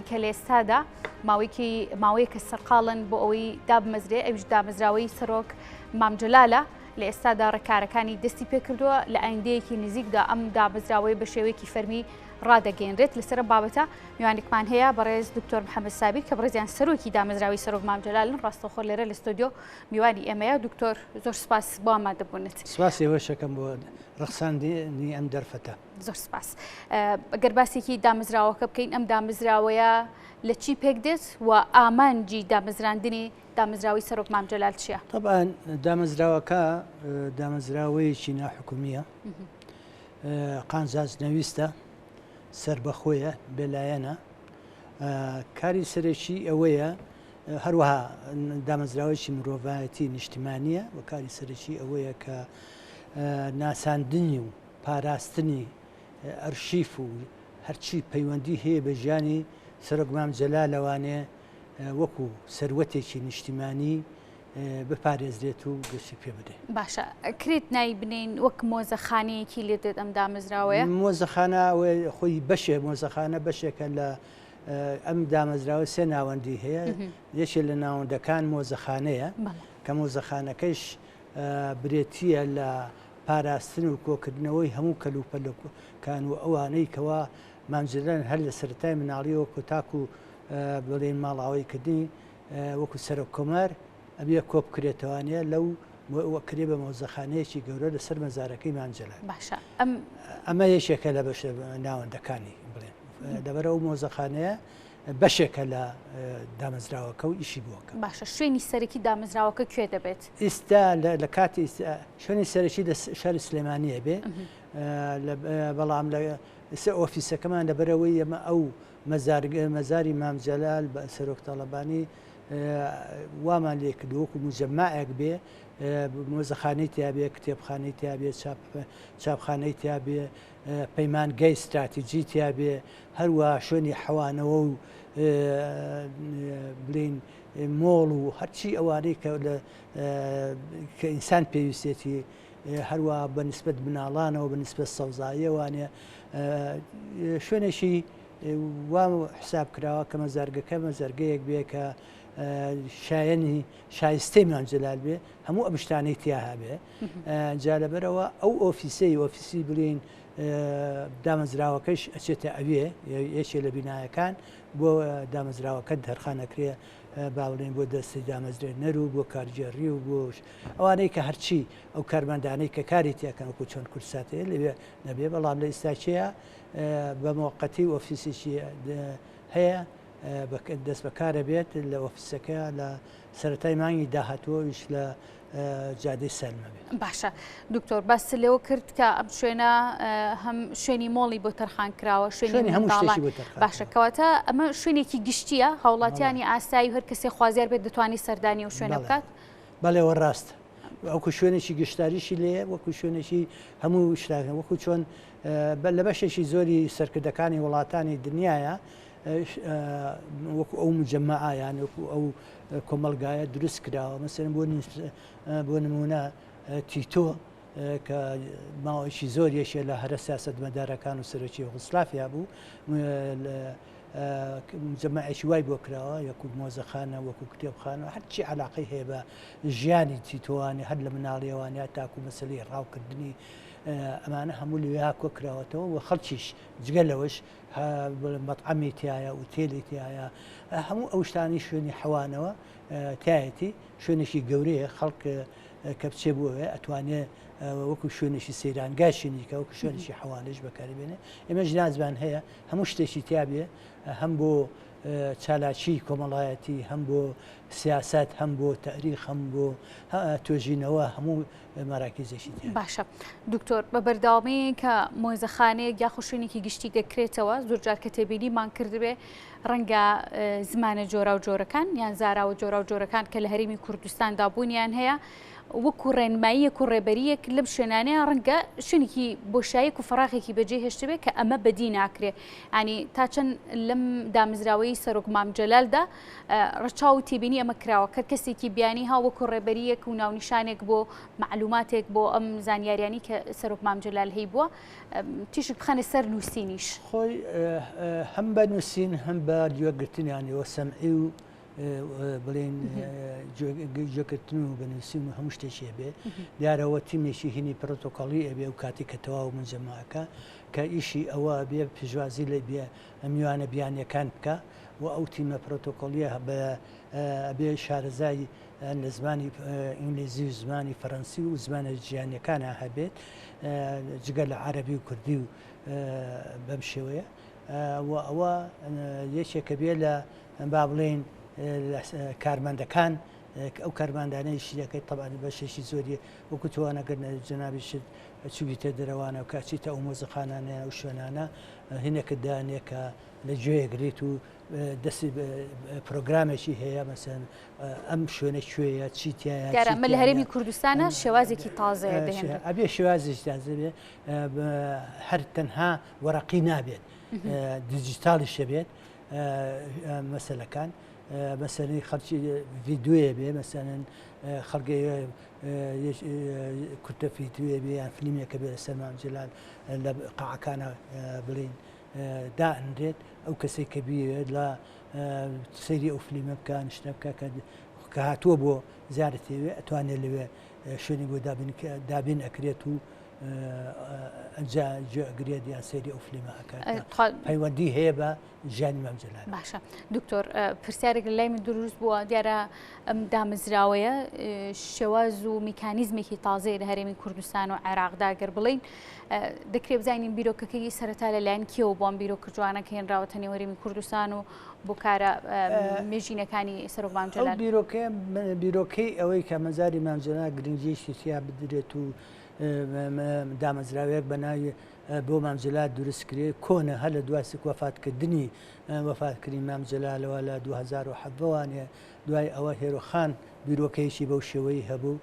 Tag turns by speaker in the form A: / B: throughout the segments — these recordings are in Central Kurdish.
A: دامەزراوەیەکی کە لە ئێستادا ماوەیەکی ماوەیەکە سەرقاڵن بۆ ئەوەی دابمەزرێ ئەویش دامەزراوەی سەرۆک مام جەلالە لە ئێستادا ڕێکارەکانی دەستی پێکردووە لە ئایندەیەکی نزیکدا ئەم دامەزراوەیە بە شێوەیەکی فەرمی ڕادەگەیەنرێت لەسەر ئەم بابەتە میوانێکمان هەیە بەڕێز دکتۆر محەممەد سابیر کە بەڕێزیان سەرۆکی دامەزراوەی سەرۆک مام جەلالن ڕاستەوخۆ لێرە لە ستۆدیۆ میوانی ئێمەیە دکتۆر زۆر سپاس بۆ ئامادەبوونت.
B: سپاسی ئێوەش ئەکەم بۆ ڕەخساندنی ئەم دەرفەتە.
A: زۆر سپاس. گەر باسێکی دامەزراوەکە بکەین ئەم دامەزراوەیە لە چی پێک دێت و ئامانجی دامەزراندنی دامەزراوەی سەرۆک مام جەلال چییە؟
B: تەبعەن دامەزراوەکە دامەزراوەیەکی ناحکومییە، قانجاز نەویستە، سەربەخۆیە، بێلایەنە. کاری سەرەکی ئەوەیە هەروەها دامەزراوەیەکی مرۆڤایەتی نیشتیمانییە و کاری سەرەکی ئەوەیە کە ناساندنی و پاراستنی ئەرشیف و هەرچی پەیوەندی هەیە بە ژیانی سەرۆک مام جەلالەوانێ وەکو سەروەتێکی نیشتیمانی بپارێزرێت و گەشەی پێ بدرێت.
A: باشە ئەکرێت ناوی بنێین وەک مۆزەخانەیەکی لێ دێت ئەم دامەزراوەیە؟
B: مۆزەخانە خۆی بەشێ مۆزەخانە بەشێکە لە ئەم دامەزراوە سێ ناوەندی هەیە یەکێ لە ناوەندەکان مۆزەخانەیە کە مۆزەخانەکەش برێتییە لە پاراستن و کۆکردنەوەی هەموو کەلوپەلەکان و ئەوانەی کەوا مام جەلال هەر لە سەرەتای مناڵیەوە کۆ تاکو بڵێین ماڵئاواییکردنی وەکو سەرۆک کۆمار ئەبێ کۆبکرێتەوانە لەو کرێ بە مۆزەخانەیەکی گەورە لەسەر مەزارەکەی مام جەلال.
A: باشە ئەم.
B: ئەمە یەکێکە لە بەشە ناوەندەکانی بڵێن لەبەر ئەو مۆزەخانەیە بەشێکە لە دامەزراوەکە و ئیشی بۆکە.
A: باشە شوێنی سەرەکی دامەزراوەکە کوێ دەبێت؟
B: ئیستا لە کاتی شوێنی سەرەکی لە شاری سلێمانیە بێ بەڵام لە ئیستا ئۆفیسەکەمان لەبەرئەوەی ئێمە ئەو مەزارگە مەزاری مام جەلال بە سەرۆک تاڵەبانی وامان لێ کردووە وەکو موجەمەعێک بێ مۆزەخانەی تیا بێ کتێبخانەی تیا بێ چاپ چاپخانەی تیا بێ پەیمانگای ستراتیجی تیا بێ هەروە شوێنی حەوانەوە و بلین مۆڵ و هەرچی ئەوانەی کە لە کە ئینسان پێویستێتی هەروا بە نیسبەت مناڵانەوە بە نیسبەت سەوزاییەوانێ شوێنێکی وا حساب کراوە کە مەزارگەکە مەزارگەیەک بێ کە شایەنی شایستەی مام جەلال بێ هەموو ئەم شتانەی تیا هەبێ جا لەبەرەوە ئەو ئۆفیسەی ئۆفیسی بڵین دامەزراوەکەش ئەچێتە ئەوێ یەکێ لە بینایەکان بۆ دامەزراوەکە دەرخانەکرێ با بڵێین بۆ دەستەی دامەزرێنەر و بۆ کارگێڕی و بۆ ئەوانەی کە هەرچی ئەو کارمەندانەی کە کاری تێکەن وەکو چۆن کوردسات هەیە لەوێ نەبێ بەڵام لە ئیستاکێیە بە مۆقەتی ئۆفیسێکی هەیە دەست بەکارە بێت لە ئۆفیسەکە لە سەرەتای مانگی داهاتووەویش لە جادەی سالمە بێت.
A: باشە دکتۆر باست لەوە کرد کە ئەم شوێنە هەم شوێنی مۆڵی بۆ تەرخان کراوە شوێنی هەموو شتێکی بۆ تەرخان باشە کەواتە ئەمە شوێنێکی گشتیە هاوڵاتیانی ئاسایی و هەر کەسێ خوازیار بێت دەتوانێت سەردانی ئەو شوێنە بکات؟
B: بەڵێ وە ڕاستە وەکو شوێنێکی گشتاریشی لێ وەکو شوێنێکی هەموو شتاکە وەکو چۆن لە بەشێکی زۆری سەرکردەکانی وڵاتانی دنیاە وەکو ئەو مجەمەعە یان وەکو ئەو کۆمەڵگایە دروست کراوە مەسەلەن بۆ بۆ نمونە تیتۆ کە ماوەیەکی زۆر یەکێ لە هەرە سیاسەتمەدارەکان و سەرۆکی یۆغۆسلافیا بوو مجەمەعێکی وای بۆ کراوە یەکو مۆزەخانە وەکو کتێبخانە هەرچی علاقەی هەیە بە ژیانی تیتۆوانی هەر لە مناڵیەوانە تاکو مەسلەی ڕاوکردنی ئەمانە هەموو لەوێ کۆ کراوەتەوە و خەڵکیش جگە لەوەش مەتعەمی تیایە، ئوتێلی تیایە، هەموو ئەو شتانەی شوێنی حەوانەوە تیایەتی، شوێنێکی گەورەیە خەڵک کە بچێ بۆ ئەوێ ئەتوانێ وەکو شوێنێکی سەیرانگای شینیکە وەکو شوێنێکی حەوانەش بەکاری بێنێ. ئێمەش نازمان هەیە هەموو شتێکی تیا بێ هەم بۆ چالاکی کۆمەڵایەتی هەم بۆ سیاسەت هەم بۆ تاریخ هەم بۆ توێژینەوە هەموو مەراکیزێکی تیا.
A: باشە دکتۆر بە بەردەوامی کە مۆزەخانەیەک یاخود شوێنێکی گشتی دەکرێتەوە زۆر جار کە تێبینیمان کردبێ ڕەنگە زمانە جۆراوجۆرەکان یان زاراوە جۆراوجۆرەکان کە لە هەرێمی کوردستاندا بوونیان هەیە. وەکو ڕێنماییەک و ڕێبەرییەک لەم شوێنانەیە ڕەنگە شوێنێکی بۆشایەک و فەراغێکی بەجێ هێشتبێ کە ئەمە بەدی ناکرێ ینی تا چەند لەم دامەزراوەی سەرۆک مام جەلالدا ڕەچاو و تێبینی ئەمە کراوە کە کەسێکی بیانی ها وەکو ڕێبەرییەک و ناونیشانێک بۆ مەعلوماتێک بۆ ئەم زانیاریانی کە سەرۆک مام جەلال هەیبووە تیشک بخەنە سەر نووسینیش.
B: خۆی هەم بە نووسین هەم بە گوێگرتنیانی وە سەمعی و بڵێن گوێگرتن و بە نووسین و هەموو شتێکی هەبێ دیارەوە تیمێکی هینی پرۆتۆکۆڵی ئەبێ و کاتی کە تەواو مجەماعەکە کە ئیشی ئەوە بێ پێشوازی لە بێ میوانە بیانیەکان بکە و ئەو تیمە پرۆتۆکۆڵیە بە ئەبێ شارەزای لە زمانی ئینگلیزی و زمانی فەرەنسی و زمانە جیهانیەکانا هەبێت جگە لە عەرەبی و کوردی و بەم شێوەیە و ئەوە یەکێکە بێ لە با بڵێین کارمەندەکان ئەو کارماندانەی شیەکەی طبعا بەشێکی زۆری وەکو توانەگەر جەنابیشت چوویتە دەرەوانە و کاچیتە ئەو مۆزەخانانە ئەو شوێنانە هینێکت دانێ کە لە گوێیەگریت و دەستی پرۆگرامێکی هەیە مەسەن ئەم شوێنە کوێیە چی تایە
A: دیارە ئەمە لە هەرێمی کوردستانە شێوازێکی تازەیە دەهێنرێت.
B: ئەبێ شێوازێکی تازە بێ هەر تەنها وەرەقی نابێت دیجیتاڵیش بێت مەسەلەکان مەسەلەی خەڵکی ڤیدیۆیە بێ مەسەلەن خەڵکی کورتە فیدیۆیە بێ یان فلیمێکە بێ لەسەر مام جەلال لە قاعەکانە بڵین دائەنرێت ئەو کەسەی کە بیەوێت لە سەیری ئەو فلیمە بکە شتە بکە کە هاتووە بۆ زیارەتێوێ ئەتوانێت لەوێ شوێنی بۆ دابین ئەکرێت و ئەجا گوێ ئەگرێت یان سەیری ئەو فلیمە ئەکات پەیوەندی هەیە بە ژیانی مام جەلال.
A: باشە دکتۆر پرسیارێک لە لای من دروست بووە دیارە ئەم دامەزراوەیە شێواز و میکانیزمێکی تازەیە لە هەرێمی کوردستان و عێراقدا گەر بڵین دەکرێت بزانین بیرۆکەکەی سەرەتا لەلایەن کێوە بۆ ئەم بیرۆکە جوانە کە هێنراوەتە نێو هەرێمی کوردستان و بۆ کارە مێژینەکانی سەرۆک مام جەلال؟
B: ئەو بیرۆکەیە بیرۆکەی ئەوەی کە مەزاری مام جەلال گرنگییەکی تیا بدرێت و دامەزراوەیەک بە ناوی بۆ مام جەلال دروست کرێ کۆنە هەر لە دوای وەفاتکردنی وەفاتکردنی مام جەلالەوە لە 2017 وانە دوای ئەوە هێرۆخان بیرۆکەیەکی بەو شێوەی هەبوو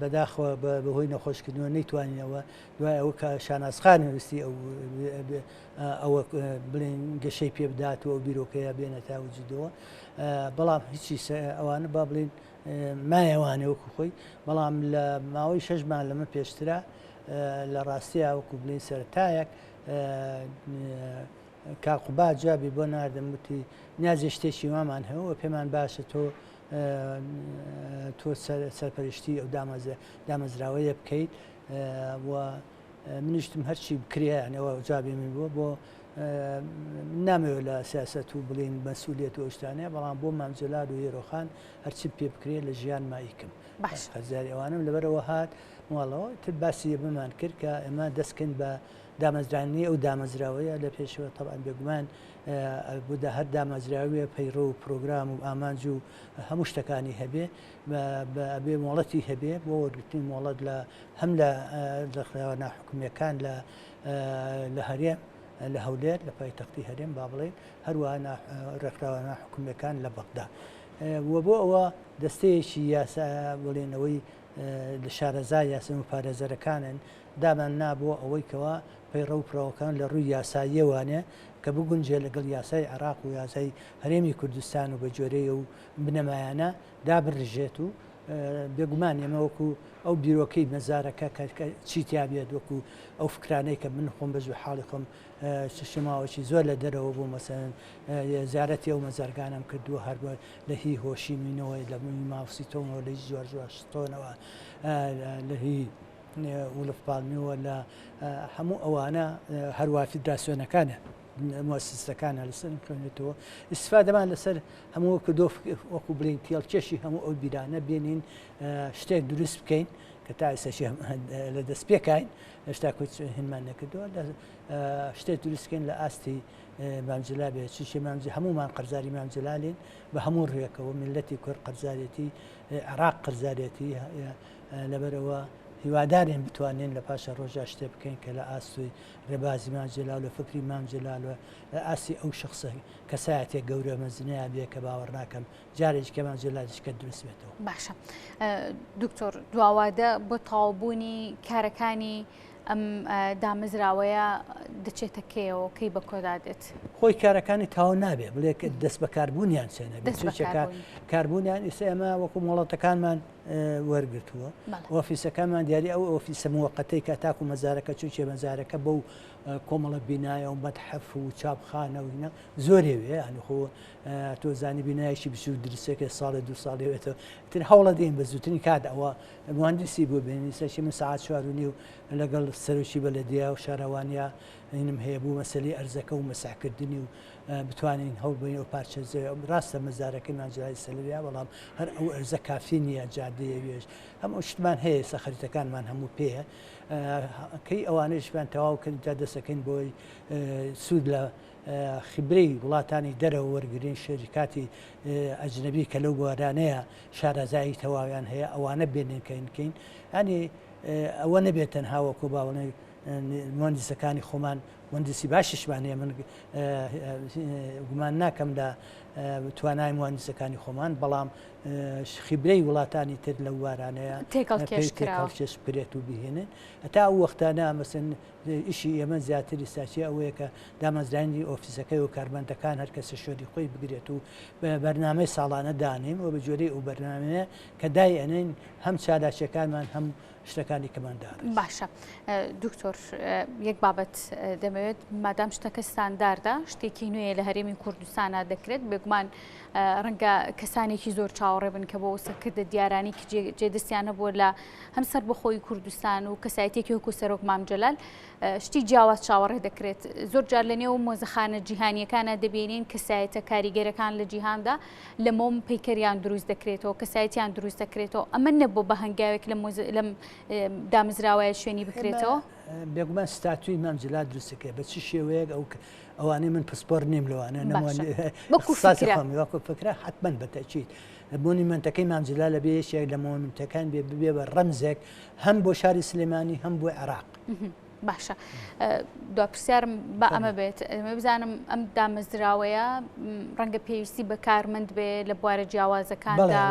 B: بەداخەوە بەهۆی نەخۆشکردنەوە نەیتوانینەوە دوای ئەوە کە شاناز خان ویستی ئەو ئەوە بڵێن گەشەی پێ بدات و ئەو بیرۆکەیە بێنێتە وجودەوە بەڵام هیچی ئەوانە با بڵێن مایەوانێ وەکو خۆی بەڵام لە ماوەی شەش مانگ لەمە پێشترە لە ڕاستیا وەکو بڵێن سەرەتایەک کاک قوباد جوابی بۆ ناردم وتی نیازی شتێکی وامان هەیە و پێمان باشە تۆ تۆ سەرپەرشتی ئەو دامەزراوەیە بکەیت و منیشتم هەرچی بکرێ یانەوە جوابی من بووە بۆ نامەوێت لە سیاست و بڵین مەسئولیت و شتانەیە بەڵام بۆ مام جەلال و هێرۆخان هەرچی پێ بکرێت لە ژیان مایکم
A: باش
B: قەرزاری ئەوانم لەبەرەوە هات ماڵەوە تر باسی بمان کرد کە ئێمە دەستکەین بە دامەزراندنی ئەو دامەزراوەیە لە پێشەوە تەبعەن بێگومان بودا هەر دامەزراوێ پەیڕەو و پرۆگرام و ئامانج و هەموو شتەکانی هەبێ ئەبێ مۆڵەتی هەبێ بۆ وەرگرتنی مۆڵەت لە هەم لە ڕێکخراوە ناحکومیەکان لە لە هەرێم لە هەولێر لە پایتەختی هەرێم با بڵێین هەروەها ڕێکخراوە ناحکومیەکان لە بەغدا و بۆ ئەوە دەستەیەکی یاسا بڵێنەوەی لە شارەزا یاسا و پارێزەرەکانن دامان نا بۆ ئەوەی کەوا پەیڕەو و پڕەوەکان لە ڕووی یاساییەوانێ کە بگونجێ لەگەڵ یاسای عێراق و یاسای هەرێمی کوردستان و بە گوێرەی ئەو بنەمایانە دابڕژێت و بێگومان ئێمە وەکو ئەو بیرۆکەی مەزارەکە کە چی تیا بێت وەکو ئەو فکرانەی کە من خۆم بە حاڵی خۆم شماوەکی زۆر لە دەرەوە بوو مەسەن زیارەتی ئەو مەزارگانم کردووە هەر لە هی هۆشیمینەوە لە ماوسیتۆنەوە لە جۆرج واشنتۆنەوە لە هی وولف پالمیوە لە هەموو ئەوانە هەروە فیدراسیۆنەکانە موسسەکانە لەسەر خوێنێتەوە ئیسفادەمان لەسەر هەموو کردۆ وەکو بڵین تێڵکێشی هەموو ئەو بیرانە بێنین شتێک دروست بکەین کە تا ئێستاشی لە دەست پێکین هێشتا کوچ هینمان نەکردووە لە شتێک دروستکەین لە ئاستی مامجلا بێت چیشی مامجی هەمومان قەرزاری مامجلالین بە هەموو ڕێکەوە میلەتی کورد قەرزارێتی عێراق قەرزارێتی لەبەرئەوە. هیوادارین بتوانین لە پاشە ڕۆژا شتێ بکەین کە لە ئاستی ڕێبازی مام جەلال و فکری مام جەلال و لە ئاستی ئەو شخصە کەسایەتێک گەورە مەزنەیە بێ کە باوەڕ ناکەم جارێکی کە مام جەلالیش کە دروست بێتەوە.
A: باشە دکتۆر دواوادە بۆ تەواوبوونی کارەکانی ئەم دامەزراوەیە دەچێتە کەیەوە کەی بە کۆدا دێت؟
B: خۆی کارەکانی تاو نابێ بڵێ دەست بەکاربوونیان چێنە کاربوونیان ئیستا ئێمە وەکو مۆڵەتەکانمان وەرگتووە ئۆفیسەکانمان دیاری ئەو ئۆفیسە موەقەتەی کە تاکو مەزارەکە چونچێ مەزارەکە بەو کۆمەڵە بینایە و مەتحەف و چاپخانە و هینا زۆرێ وێ یانی خۆ تۆ زانی بینایەکی بچوو دروستەکە ساڵێ دو ساڵێ وێتەوە تر هەوڵە دێن بە زووترین کات ئەوە مهندسی بۆ بێنی سەرچی من سەعات 4:30 لەگەڵ سەرۆکی بەلەدیە و شارەوانیا هینم هەیە بوو مەسەلەی ئەرزەکە و مەسحکردنی و بتوانین هەوڵ بین ئەو پارچە زەوی ڕاستە مەزارەکەی مام جەلالی سەلەویە بەڵام هەر ئەو ئەرزە کافی نییە جادەیە وێش هەموو شتمان هەیە ئێستا خەریتەکانمان هەموو پێیە کەی ئەوانەیشمان تەواو کرد جا دەسەکەین بۆی سوود لە خیبرەی وڵاتانی دەرەوە وەرگرین شەریکاتی ئەجنەبی کە لەو بوارانەیە شارەزایی تەواویان هەیە ئەوانە بێنین کەین کەین ینی ئەوە نەبێت تەنها وەکو باوەڵێ مهندسەکانی خۆمان مهندسی باشیشمان هەیە من گومان ناکەم لە توانای مهندسەکانی خۆمان بەڵام خیبرەی وڵاتانی تر لەو بوارانەیە تێکەڵکێش بکرێت و بهێنن هەتا ئەو وەختانە مەسن ئیشی ئێمە زیاتر ئیستاچی ئەوەیە کە دامەزراندنی ئۆفیسەکەی و کارمەندەکان هەر کەسە شوێنی خۆی بگرێت و بەرنامەی ساڵانە دانێین و بە جۆرەی ئەو بەرنامەیە کە دای ئەنێین هەم چالاکیەکانمان هەم شتەکانی کەمان داڕێژ.
A: باشە دکتۆر یەک بابەت دەمەوێت مادام شتەکە ستانداردە شتێکی نوێیە لە هەرێمی کوردستانە دەکرێت بێگومان ڕەنگە کەسانێکی زۆر چاوەڕێ بن کە بۆ سەرکردە دیارانی کە جێدەستیان هەبووە لە هەم سەربەخۆی کوردستان و کەسایەتێکی وەکو سەرۆک مام جەلال شتی جیاواز چاوەڕێ دەکرێت زۆر جار لە نێو مۆزەخانە جیهانیەکانە دەبینین کەسایەتە کاریگەرەکان لە جیهاندا لە مۆم پەیکەریان دروست دەکرێتەوە کەسایەتیان دروست دەکرێتەوە ئەمە نەبوو بە هەنگاوێک لە لەم دامەزراوەیە شوێنی بکرێتەوە؟
B: بێگومان ستاتوی مام جەلال دروست دەکرێت بە چ شێوەیەک ئەو ئەوانەی من پسپۆر نیم لەوانە وەکو فکرە حتمما بە تەکید مۆنیمێنتەکەی مام جەلال لە بێ یەکێک لە مۆنیمێنتەکان بێ ببێ بە ڕەمزێک هەم بۆ شاری سلێمانی هەم بۆ عێراق.
A: باشە دو پرسیارم بە ئەمە بێت ئەمە بزانم ئەم دامەزراوەیە ڕەنگە پێویستی بە کارمەند بێ لە بوارە جیاوازەکاندا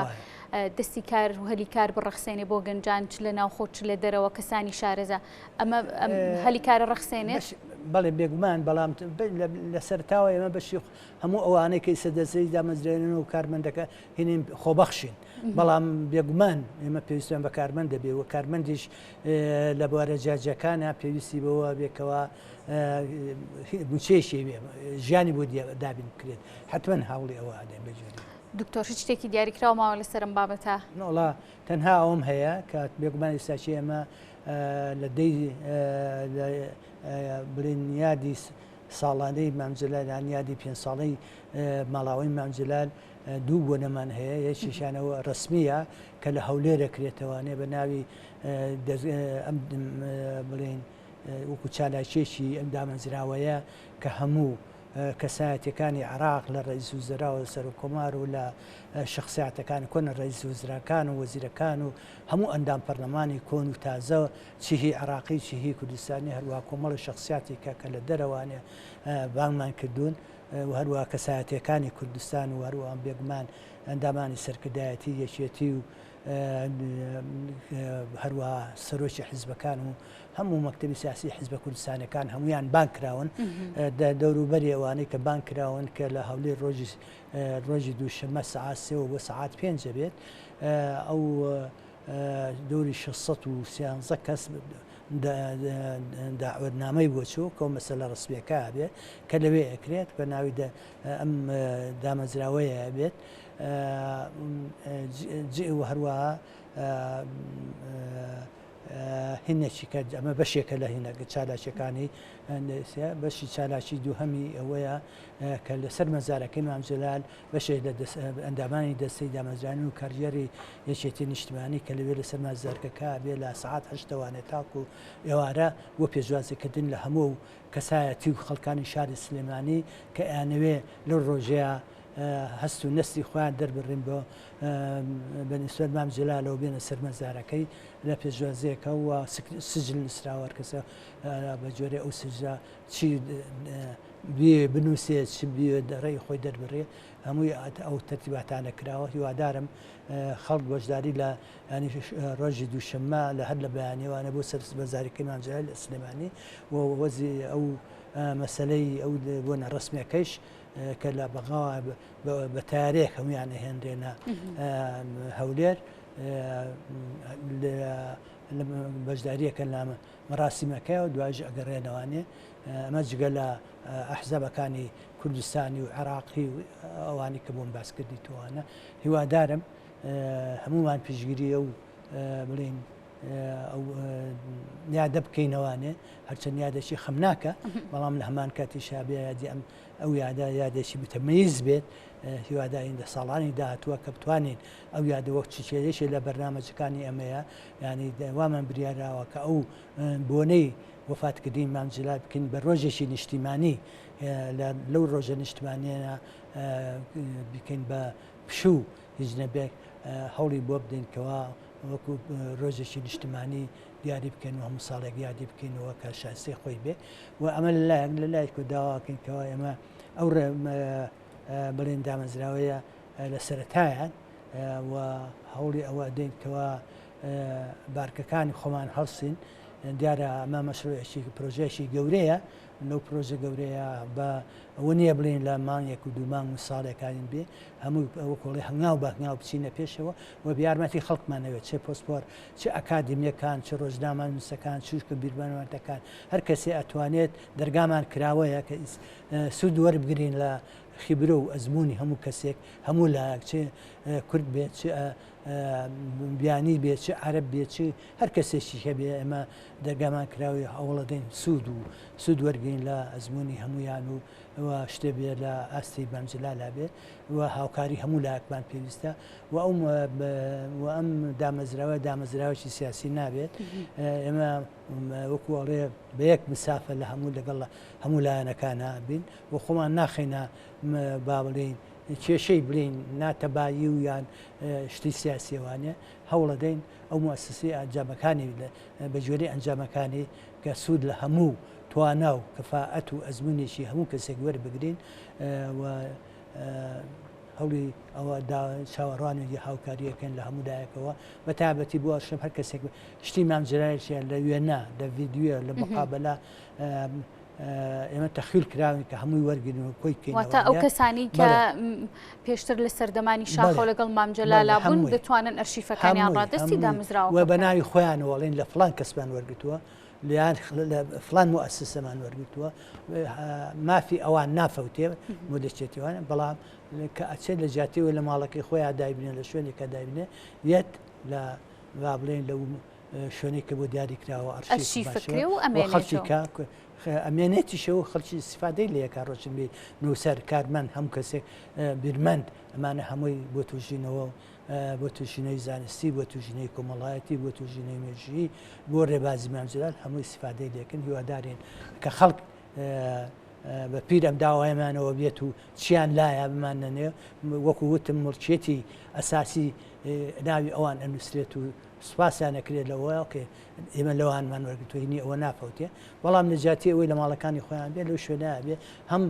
A: دەستی کار و هەلی کار بڕەخسێنێ بۆ گەنجان چ لە ناوخۆ چ لە دەرەوە کەسانی شارەزا ئەمە هەلی کارە ڕەخسێنێت؟
B: بەڵێ بێگومان بەڵام لە سەرتاوە ئێمە بەشی هەموو ئەوانەی کە ئیسە دەستەی دامەزرێنن و کارمەندەکە هینین خۆبەخشین بەڵام بێگومان ئێمە پێویستیان بە کارمەند دەبێ و کارمەندیش لە بوارە جیاجیاکانە پێویستی بەوە بێکەوە موچەیەکی ژیانی بۆ دابین بکرێت حتمما هەوڵی ئەوە ئەدەین بەجۆری.
A: دکتۆر هیچ شتێکی دیاریکراو ماوە لەسەر ئەم بابەتە؟
B: نەوەڵا تەنها ئەوەم هەیە کە بێگومان ئێستاکی ئێمە لە دەی بڵێن یادی ساڵانەی مام جەلال یان یادی پێنج ساڵەی ماڵاوەی مام جەلال دوو بۆنەمان هەیە یەکێکیانەوە ڕەسمییە کە لە هەولێر دەکرێتەوانێ بە ناوی ئەم بڵێن وەکو چالاکیەکی ئەم دامەزراوەیە کە هەموو کەسایەتیەکانی عێراق لە ڕەئیس وزەرا و سەرۆک کۆمار و لە شەخسیاتەکانی کۆنە ڕەئیس وزراکان و وەزیرەکان و هەموو ئەندام پەرلەمانی کۆن و تازە چ هی عێراقی چ هی کوردستانی هەروەها کۆمەڵی شەخسیاتی کە کە لە دەرەوانێ بانگمان کردوون و هەروەها کەسایەتیەکانی کوردستان و هەروەها بێگومان ئەندامانی سەرکردایەتی یەکێتی و هەروەها سەرۆکی حیزبەکان و هەموو مەکتەبی سیاسی حیزبە کوردستانەکان هەمویان بانگ کراون دەوروبەری ئەوانەی کە بانگ کراون کە لە هەولێر ڕۆژی ڕۆژی دووشەممە سەعات سێوە بۆ سەعات پێنج بێت ئەو دەوری 613 کەس داوەتنامەی بۆ چوو کە مەسەلە ڕسمیەکە بێت کە لەوێ ئەکرێت بە ناوی ئەم دامەزراوەیە بێت و هەروەها هینێکی کە ئەمە بەشێکە لە هینەکە چالاکیەکانی بەشی چالاکی دووهەمی ئەوەیە کە لەسەر مەزارەکەی مام جەلال بەشێک لە ئەندامانی دەستەی دامەزرانی و کارگێڕی یەکێتی نیشتمانی کە لەوێ لەسەر مەزارگەکە بێ لە سەعات هەشتەوانێ تاکو ئێوارە بۆ پێشوازیکردن لە هەموو کەسایەتی و خەڵکانی شاری سلێمانی کە ئەیانەوێ لەو ڕۆژەیە. هەست و نەستی خۆیان دەربڕین بۆ بە نیسبەت مام جەلالەوە بێنە سەر مەزارەکەی لە پێشوازیەکە و سجل نووسراوە هەرکەسە بە جۆرێ ئەو سجلە چی بێ بنووسێ چ بێ ڕێی خۆی دەربڕێ هەمووی ئەو تەرتیباتانە کراوە هیوادارم خەڵک بەشداری لە ینی ڕۆژی دووشەممە لە هەر لە بەیانیوانە بۆ سەر مەزارەکەی مام جەلال لە سلێمانی و وەزی ئەو مەسەلەی ئەو بۆنە ڕەسمیەکەیش کە لە بەغاوە بە تارێک هەمویان ئەهێنرێنە هەولێر بەشداریەکە لە مەراسیمەکە و دوایش ئەگەڕێنەوانێ ئەمە جگە لە ئەحزابەکانی کوردستانی و عێراقی و ئەوانی کە بۆم باس کردی تۆوانە هیوادارم هەمومان پشگیری ئەو بڵین ئەو یادە بکەینەوانێ هەرچەند یادێکی خەمناکە بەڵام لە هەمان کاتیشا بێ یادی ئەم ئەو یادە یادێکی متەمەیز بێت هیوادارین لە ساڵانی داهاتووە کە بتوانین ئەو یادە وەک چیچێرێکی لە بەرنامەجەکانی ئەمەیە ینی وامان بریاراوە کە ئەو بۆنەی وەفاتکردنی مام جەلال بکەین بە ڕۆژێکی نیشتیمانی لەو ڕۆژە نیشتمانیە بکەین بە پشوو هیچ نەبێت هەوڵی بۆ بدەین کەوا وەکو ڕۆژێکی نیشتمانی دیاری بکەین و هەموو ساڵێک یادی بکەینەوە کە شایستەی خۆی بێ و ئەمە لەلایەک لە لایەک و داواکەین کەوا ئێمە ئەو بڵێن دامەزراوەیە لە سەرەتایان و هەوڵی ئەوە دەین کەوا بارکەکانی خۆمان هەڵسین دیارە ئەمە مەشروعێکی پرۆژەیەکی گەورەیە لەو پرۆژە گەورەیە بە ئەوە نییە بڵێین لە مانگێک و دوو مانگ و ساڵێکانین بێ هەموو وەکۆڵی هەنگاو بە هەنگاو بچینە پێشەوە و بیارمەتی خەڵکمان ئەوێت چ پۆسپۆر چ ئەکادیمیەکان چ ڕۆژنامەنووسەکان چوشکە بیرمەندەکان هەر کەسێ ئەتوانێت دەرگامان کراوەیە کە سوود وەربگرین لە خیبرە و ئەزموونی هەموو کەسێک هەموو لایەک چ کورد بێت چ بیانی بێت چ عەرەب بێت چ هەر کەسێکی هەبێ ئێمە دەرگامان کراوەیە هەوڵەدەین سوود و سوود وەرگین لە ئەزموونی هەمویان و و شتێ بێ لە ئاستی مام جەلالا بێ و هاوکاری هەموو لایەکمان پێویستە و ئەو و ئەم دامەزراوە دامەزراوەکی سیاسی نابێت ئێمە وەکو ئەڵێ بە یەک مسافە لە هەموو لەگەڵ هەموو لایەنەکانە بین و خۆمان ناخەینە با بڵێین کێشەی بلین ناتەبایی و یان شتی سیاسیەوانە هەوڵەدەین ئەو موسسی ئەنجامەکانی بە گوێرەی ئەنجامەکانی کە سوود لە هەموو توانا و کەفائەت و ئەزموونێکی هەموو کەسێک وەربگرین و هەوڵی ئەوە چاوەڕوانی هاوکاریەکەن لە هەموو لایەکەوە بە تایبەتی بۆ ئەرشەف هەر کەسێک شتی مام جەلالێکیان لە وێنە لە ڤیدیۆ لە مقابلە ئێمە تەخویل کراوین کە هەمووی وەرگرن و کۆی بکەینەوە.
A: واتە ئەو کەسانی کە پێشتر لە سەردەمانی شاخەوە لەگەڵ مام جەلالا بوون دەتوانن ئەرشیفەکانیان ڕادەستی دامەزراوەکە
B: بکەن. و بە ناوی خۆیانەوە ئەڵێن لە فڵان کەسمان وەرگرتووە یان لە فڵان موئەسسەمان وەرگرتووە مافی ئەوان نافەوتێ مولکیەتی ئەوان بەڵام کە ئەچێت لە جیاتیەوە لە ماڵەکەی خۆیان دایبنێ لە شوێنێکە دایبنێ یەت لە با بڵێن لەو شوێنێک کە بۆ دیاری کراوە
A: ئەرشیف بکرێ و
B: خەڵکی کە ئەمێنێتیشەوە خەڵکی ئیستیفادەی لێ کە ڕۆشنبیر نووسەر کارمەند هەموو کەسێک بیرمەند ئەمانە هەمووی بۆ توژینەوە و بۆ توژینەوەی زانستی بۆ توژینەوەی کۆمەڵایەتی بۆ توژینەوەی مێژوویی بۆ ڕێبازی مام جەلال هەموو ئیستیفادەی لێکن هیوادارین کە خەڵک بە پیر ئەم داوایەمانەوە بێت و چیان لایە بماننەنێ وەکو وتم مڵکیەتی ئەساسی ناوی ئەوان ئەنووسرێت و سوپاسیان ئەکرێت لەوە کە ئێمە لەوانمان وەرگرتووە هینی ئەوە نافەوتێ بەڵام لە جیاتی ئەوەی لە ماڵەکانی خۆیان بێت لەو شوێنە بێ هەم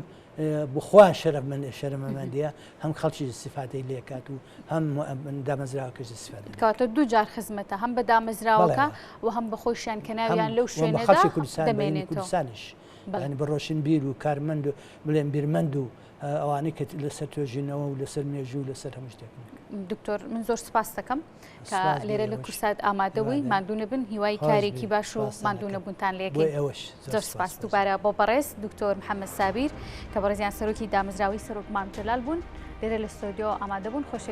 B: بخوا شەرەفمەند شەرەمەمەندیە هەم خەڵکی ئیستیفادەی لێکات و هەم دامەزراوەکەش ئیستیفادە لێ
A: کەواتە دوو جار خزمەتە هەم بە دامەزراوەکە و هەم بە خۆیشیان کە ناویان لەو شوێنەدا
B: خەڵکی کوردستان بە
A: دەمێنێتەوە.
B: کوردستانیش یانی بە ڕۆشنبیر و کارمەند و بڵێن بیرمەند و ئەوانەی کە لەسەر توێژینەوە و لەسەر مێژوو و لەسەر هەموو شتێک.
A: دکتۆر من زۆر سپاس دەکەم کە لێرە لە کورسات ئامادەبووی ماندوو نەبن هیوای کارێکی باش و ماندوو نەبوونتان لێکەین زۆر سپاس دووبارە بۆ بەڕێز دکتۆر محەممەد سابیر کە بەڕێزیان سەرۆکی دامەزراوەی سەرۆک مام جەلال بوون لێرە لە ستۆدیۆ ئامادە بوون خۆشەویستان.